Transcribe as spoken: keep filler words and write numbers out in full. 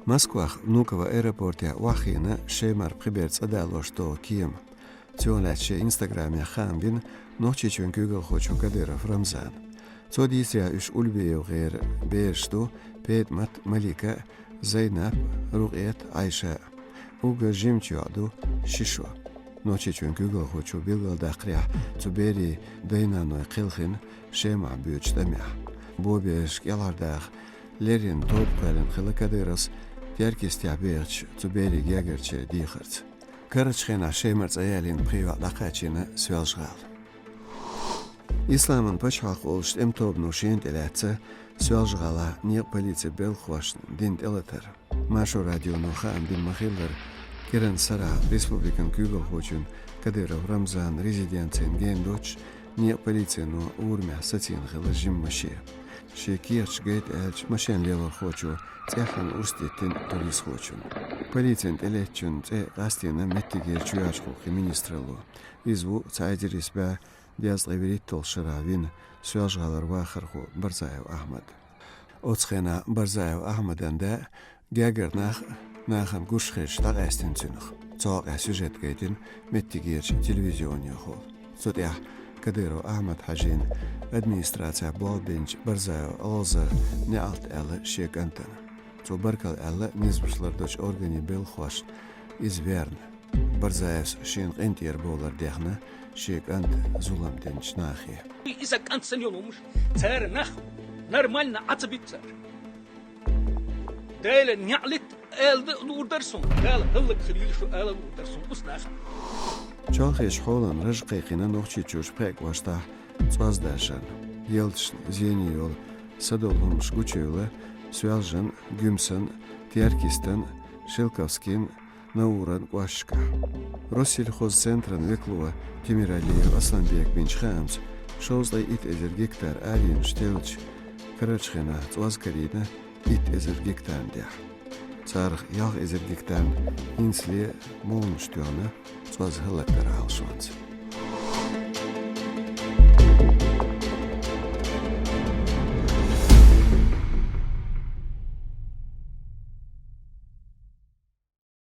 Москвахь Внуково аэропортехь охьахиъна Шемара пхи бер цӀа далош догӀу кема. Цунах лаьцна шен инстаграмехь хаам бина Нохчийчоьнан куьйгалхочо Кадыров Рамзана. Цо дийцарехь, уьш Ульбиев гӀеран бераш ду: ПетӀамат, Малика, Зайнап, Рукъет, Ӏайша. Уггар жимачу йоӀ ду ши шо. Нохчийчоьнан куьйгалхочо билгалдаккхарехь, цу берийн дай-наной кхелхина Шемахь боьдучу тӀамехь. Бобераш кӀелхьардаха леррина тоба кхоьллина хилла Кадыровс Теркйистехь бехачу цу берийн гергарчеран дехарца. Карарчу хенахь Шемара цӀа ялийна пхи йоӀ дӀакхачийна Соьлжа-ГӀала. Исламан пачхьалкх олучу тӀеман тобано шена тӀелаьцна Соьлжа-ГӀалахь некъан полицин белхахошна дина тӀелатар. Маршо радионо хаам бина ма-хиллара, кӀиранан сарахь республикан куьйгалхочун Кадыров Рамзанан резиденцина гена доцуш, некъан полицино урамехь сацийна хилла жима машен. Шен кехаташ гайта аьлча, машен лелорхочо цӀеххьана урс диттина туризхочунна. Полицина тӀелеттачун цӀе къастийна меттигерчу чоьхьарчу гӀуллакхийн министралло. Иза ву цхьа эзар исс бӀе дезткъе вуьрхӀитталгӀачу шарахь вина Соьлжа-ГӀалара вахархо Барзаев Ахьмад. Оцу хенахь Барзаев Ахьмадан да гергара нах а, нахана гуш хилча, дӀакъаьстина цунах. Цу хьокъехь сюжет гайтина меттигерчу телевизионехула. Цу тӀехь Кадыров Ахьмад хьажийна администрацехь болх бинчу Барзаев Алхазара неӀалт аьлла шен кӀантана. Цо баркалла аьлла низамаш лардечу органийн белхахошна, иза верна. Барзаевс шена къинтӀера бовлар дехна шен кӀанта зулам динчу нахе. Иза кӀант санна йолу хӀумаш, цара нах нормально Ӏа ца битта цара. Дала неӀалт ала луур дара суна, Дала хӀаллакьхилийла шу ала луур дара суна, уьш нах. Чолхечу хьолан раж кхайкхина Нохчийчуьрчу пхеа кӀоштахь цӀоз даржарна. Ялташна зене йолу садолу хӀуманаш гучуевлла Соьлжан, Гуьмсан, Теркйистан, Шелковскин, Науран кӀошташкахь. Россельхозцентран векало Темиралиев Асланбека бинчу хаамца, шовзткъе итт эзар гектар аренаш теллачу карарчу хенахь цӀоз карийна итт эзар гектарна тӀехь. Царах ялх эзар гектарна хӀинцале молханаш тоьхна цӀоз хӀаллакдаран хьалхашонца.